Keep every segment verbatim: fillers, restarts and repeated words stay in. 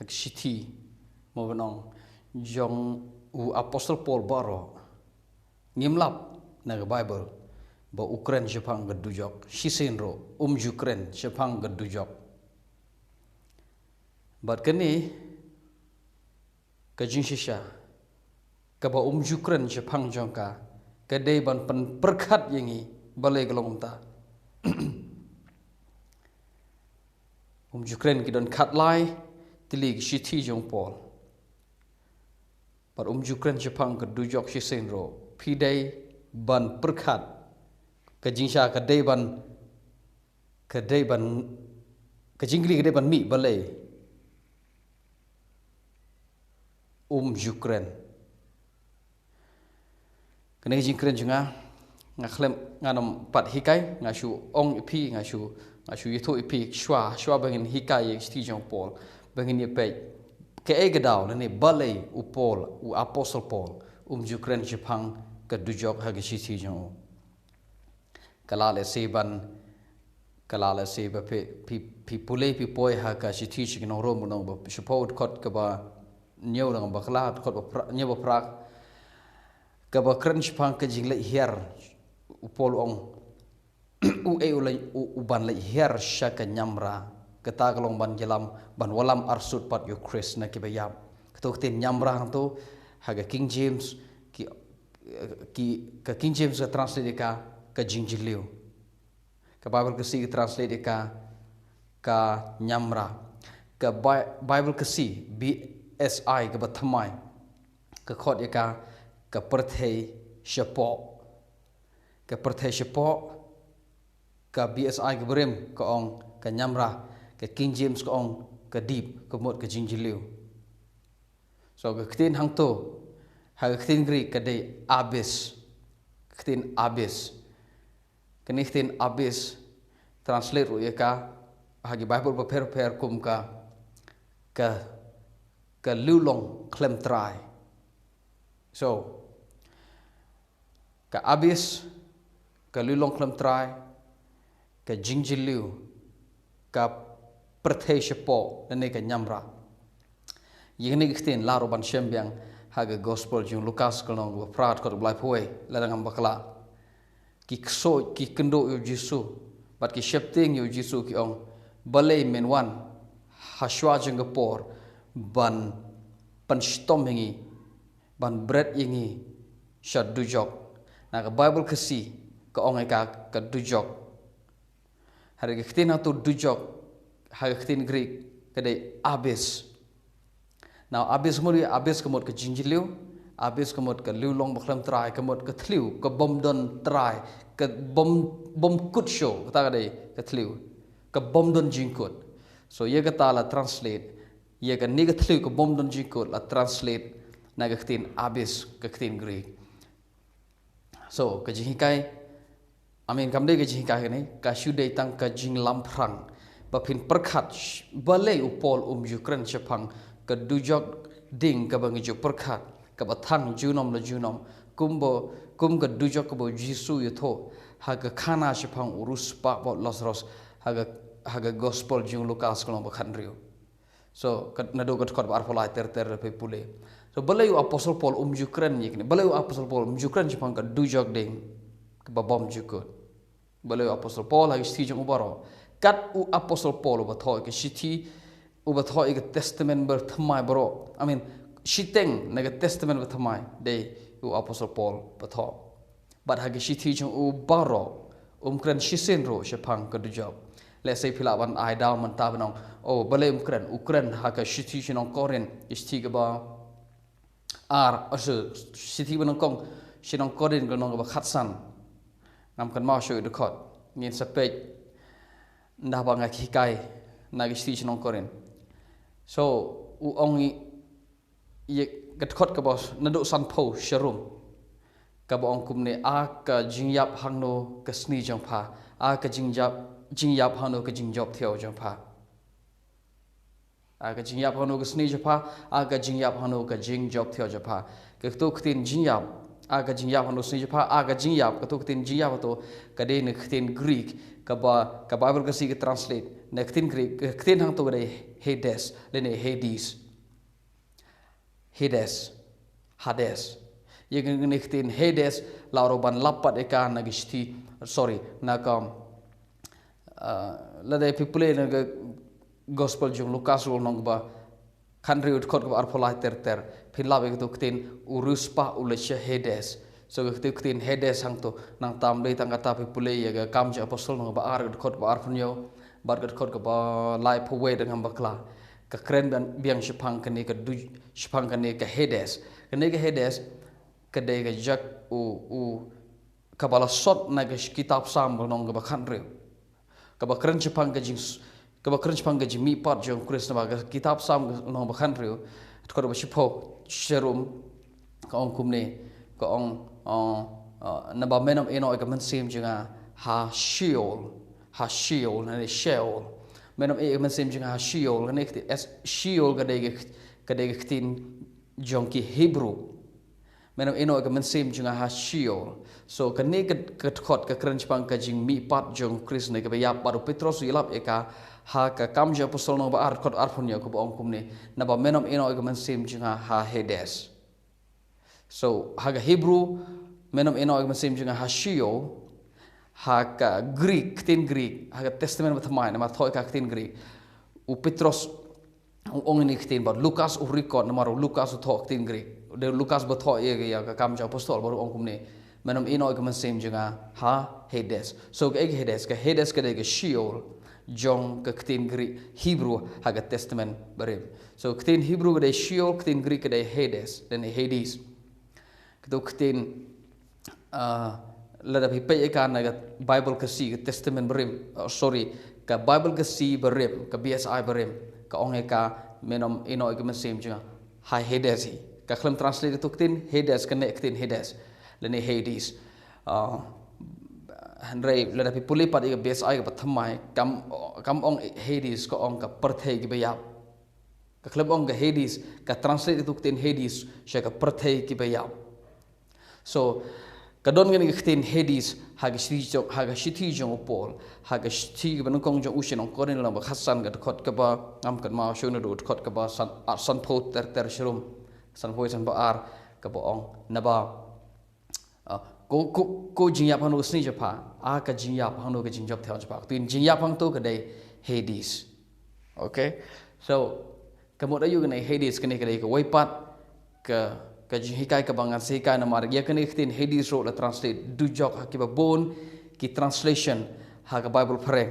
ka shithi, mo ban ong, jong u Apostle Paul baroh, ngim lap na ka Bible ba u kren shaphang ka dujok shisien ruh, um ju kren shaphang ka dujok. Bad kane ka jingshisha kaba um ju kren shaphang jong ka, ka dei ban pynpyrkhat ïa ngi balei ka long kumta. Um ju kren ki don khatlai tylli ki shithi jong u Paul. Bad um ju kren shaphang ka dujok shisien ruh, phi dei ban pyrkhat. Ka jingshisha ka dei ban, ka dei ban, ka jingkylli ka dei ban mih balei um ju kren. Kane ka jingkren jong nga, nga khlem, ngan ym pat hikai, nga shu ong ïa phi, nga shu, nga shu ïathuh ïa phi shwa, shwa ba ngin hikai ïa ka shithi jong u Paul, ba ngin ïa peit kaei ka daw lane balei u Paul, u Apostle Paul, um ju kren shaphang ka dujok ha ka shithi jong u. Ka lah lehse ban, ka lah lehse ba phi, phi, phi pule, phi poi ha ka shithi sha ki nong Rom, nong ba shiphew, dkhot kaba hynñiew, nong ba khlad, dkhot ba phra-, hynñiew ba phra, kaba kren shaphang ka jingleit hiar. U Paul u ong, uei u leit, u, u ban leit hiar sha ka niamra, kata ka long ban ïalam, ban wallam arsut pat ïa u Khrist na kiba ïap. Kato ka ktien niamra hangto, ha ka King James, ki, ki, ka King James ka translate ïa ka, ka jingjylliew. Ka Bible Khasi ka translate ïa ka, ka niamra. Ka Bi-, Bible Khasi, B S I, kaba thymmai, ka khot ïa ka, ka pyrthei shapoh. Ka pyrthei shapoh, ka B S I kaba rim ka ong ka niamra, ka King James ka ong ka deep, ka mut ka jingjylliew. So, ka ktien hangto, ha ka ktien Greek ka dei abyss. Ka ktien abyss. Kane ka ktien abyss, translate ruh ïa ka, ha ki Bible bapher bapher kum ka, ka, ka liulong khlem trai. So, ka abyss, ka liulong khlem trai, ka jingjylliew, ka pyrthei shapoh, lane ka niamra. Ïa kane ka ktien lah ruh ban shem biang ha ka gospel jong u Lukas ka lynnong kaba phra dkhot kaba laiphew wei, lada ngam bakla. Ki ksoid, ki kynduh ïa u Jisu, bad ki sheptieng ïa u Jisu ki ong, balei men wan ha shuwa jong ka por ban pynshitom ïa ngi, ban bret ïa ngi sha dujok. Na ka Bible Khasi ka ong ïa ka, ka dujok. Hynrei ka ktien hangto dujok, ha ka ktien Greek ka dei abyss. Now, abyss ka mut, abyss ka mut ka jingjylliew, abyss ka mut ka liulong ba khlem trai, ka mut ka thliew, ka bym don trai, ka bym, bym kut shuh, kata ka dei ka thliew, ka bym don jingkut. So, ïa kata la translate, ïa kane ka thliew ka bym don jingkut la translate na ka ktien abyss, ka ktien Greek. So, ka jinghikai, I mean, kam dei ka jinghikai kane, ka shu dei tang ka jinglamphrang. Ba phin pyrkhat, sh-, balei u Paul um ju kren shaphang ka dujok ding kaba ngi ju pyrkhat, kaba thang junom la junom, kumba, kum ka dujok kaba u Jisu u ïathuh ha ka khana shaphang u riewspah bad u Lasaros, ha ka, ha ka gospel jong u Lukas ka lynnong ba khathynriew. So, ka, naduh ka dkhot ba arphew lai ter ter lada phi pule. So, balei u Apostle Paul um ju kren ïa kane? Balei u Apostle Paul um ju kren shaphang ka dujok ding kaba bym ju kut? Balei u Apostle Paul, ha ka shithi jong u baroh? Kat u Apostle Paul uba thoh ïa ka shithi, uba thoh ïa ka Testament bathymmai baroh. I mean, shiteng na ka Testament bathymmai dei u Apostle Paul uba thoh. Bad ha ka shithi jong u baroh, um kren shisien ruh shaphang ka dujok. Lehse phi lah ban ai daw mynta ban ong, oh, balei um kren, u kren ha ka shithi sha ki nong Korinth, ka shithi kaba ar, oh, sorry, shithi ba nyngkong sha ki nong Korinth, ka lynnong kaba khatsan. Ngam kynmaw shuh ïa u dkhot, ngin sa peit ynda ba nga hikai na ka shithi sha ki nong Korinth. So, u ong ïa, ïa ka dkhot kaba naduh sanphew sharum, kaba ong kumne, a ka jingïap hangno ka sngi jong pha, a ka jingïap, jingïap hangno ka jingjop thiaw jong pha. A ka jingïap hangno ka sngi jong pha, a ka jingïap hangno ka jingjop thiaw jong pha. Kato ka ktien jingïap, a ka jingïap hangno ka sngi jong pha, a ka jingïap, kato ka ktien jingïap hato, ka dei na ka ktien Greek, kaba ka Bible Khasi ka translate na ka ktien Greek, ka ktien hangto ka dei Hades, lane Hades. Hades. Ïa kane ka ktien Hades, la ruh ban lap pat ïa ka na ka shithi, sorry, na ka, ah, lada phi pule na ka gospel jong Lukas ruh lynnong ba khathynriew dkhot kaba arphew lai ter ter, phin lap ïa kato ka ktien, u riewspah u leit sha Hades. So kato ka ktien Hades hangto, nangta ym dei tang kata, phi pule ïa ka Kam jong Apostol lynnong ba ar dkhot kaba arphew hynñiew bad ka dkhot kaba laiphew wei da ngam bakla. Ka kren biang, biang shaphang kane ka du, shaphang kane ka Hades. Kane ka Hades ka dei ka jaka u, u, kaba la sot na ka kitab Salm lynnong kaba khathynriew. Kaba kren shaphang ka jing, kaba kren shaphang ka jingmihpat jong u Khrist, namar ka kitab Salm lynnong ba khathynriew, dkhot ba shiphew, sharum, ka ong kumne, ka ong, uh, uh, naba men ym ïehnoh ïa ka mynsiem jong nga ha Sheol, ha Sheol, lane Sheol. Men ym ïehnoh ïa ka mynsiem jong nga ha Sheol, lane ka ktien, Sheol ka dei ka, ka dei ka ktien jong ki Hebru. Men ym ïehnoh ïa ka mynsiem jong nga ha Sheol. So kane ka, ka dkhot ka kren shaphang ka jingmihpat jong u Khrist ne kaba ïap, bad u Petros u ïalap ïa ka ha ka Kam jong Apostol lynnong ba ar dkhot arphew hynñiew, kaba ong kumne, naba men ym ïehnoh ïa ka mynsiem jong nga ha Hades. So ha ka Hebru, men ym ïehnoh ïa ka mynsiem jong nga ha Sheol. Ha ka Greek, ktien Greek, ha ka Testament bathymmai, namar thoh ïa ka ktien Greek, u Petros u ong ïa kane ka ktien, bad Lukas u record, namar u Lukas u thoh ktien Greek. Dei u Lukas ba thoh ïa, ïa ka Kam jong Apostol, bad u ong kumne, men ym ïehnoh ïa ka mynsiem jong nga ha Hades. So kaei ka Hades? Ka Hades ka dei ka Sheol jong ka ktien Greek, Hebru, ha ka Testament barim. So ka ktien Hebru ka dei Sheol, ka ktien Greek ka dei Hades, lane Hades. Kato ka ktien, ah, lada phi peit ïa ka na ka Baibl Khasi, ka Testament barim, oh, sorry, ka Baibl Khasi barim, ka B S I barim, ka ong ïa ka, men ym ïehnoh ïa ka mynsiem jong nga ha Hades hi. Ka khlem translate kato ka ktien Hades, kane ka ktien Hades, lane Hades. Ah, hynrei lada phi pule pat ïa ka B S I kaba thymmai, kam, kam ong Hades, ka ong ka pyrthei kiba ïap. Ka khlem ong ka Hades, ka translate ïa kato ka ktien Hades sha ka pyrthei kiba ïap. So ka don kane ka ktien Hades ha ka shithi jong, ha ka shithi jong u Paul, ha ka shithi kaba nyngkong jong u sha ki nong Korinth lynnong ba khatsan, ka dkhot kaba ngam kynmaw shibun, naduh dkhot kaba san, ar, sanphew ter ter sharum, sanphew san ba ar, kaba ong, naba, ah, ko, ko, ko jingïap hangno ka sngi jong pha? Ah, ka jingïap hangno ka jingjop thew jong pha? Kato ka jingïap hangto ka dei Hades. Okay? So ka mut aïu kane Hades? Kane ka dei kawei pat ka, ka jinghikai kaba ngan sa hikai, namar ïa kane ka ktien Hades ruh la translate dujok ha kiba bun ki translation ha ka Baibl phareng.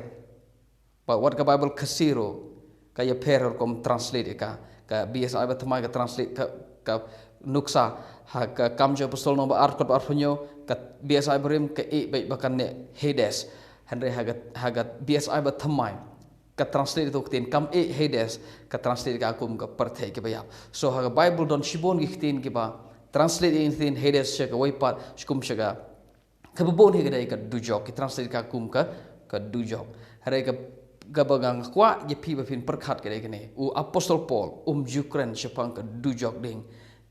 Bad wat ka Baibl Khasi ruh ka ïapher rukom translate ïa ka. Ka B S I bathymmai ka translate ka, ka nuksa, ha ka Kam jong Apostol lynnong ba ar dkhot ba arphew hynñiew, ka B S I barim ka ïeh beit ba kane Hades. Hynrei ha ka, ha ka B S I bathymmai ka translate ïa kato ka ktien, kam ïeh Hades, ka translate ïa ka kum ka pyrthei kiba ïap. So ha ka Baibl don shibun ki ktien kiba translate ïa ka ktien Hades sha kawei pat, sha kum sha ka, kaba bun hi ka dei ka dujok, ki translate ïa ka kum ka, ka dujok. Hynrei ka, kaba nga kwah ïa phi ba phin pyrkhat ka dei kane: u Apostol Paul um ju kren shaphang ka dujok ding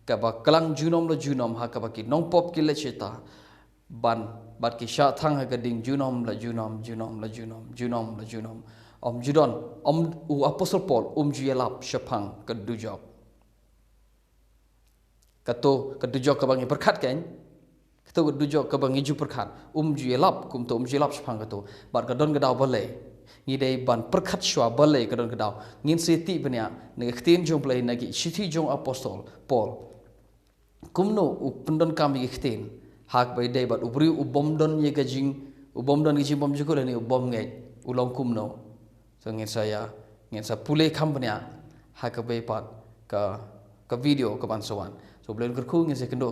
kaba klang junom la junom ha kaba ki nongpop ki leit shata, ban, bad ki shah thang ha ka ding junom la junom, junom la junom, junom la junom. Um ju don, um, u Apostol Paul um ju ïalap shaphang ka dujok. Kato ka dujok kaba ngi pyrkhat, kan? Kato ka dujok kaba ngi ju pyrkhat, um ju ïalap, kumto um ju ïalap shaphang kato. Bad ka don ka daw balei ngi dei ban pyrkhat shuwa, balei ka don ka daw? Ngin sa ïatip bniah na ka ktien jong U Blei, na ki shithi jong u Apostol Paul, kumno u pyndonkam ïa ki ktien ha kaba ïadei bad u briew u bym don ïa ka jing, u bym don ïa ka jingbymjukut lane u bym ngeit, u long kumno. So ngin sa ïa, ngin sa pule kham bniah ha kawei pat ka, ka video kaban sa wan. So U Blei un kyrkhu, ngin sa ïakynduh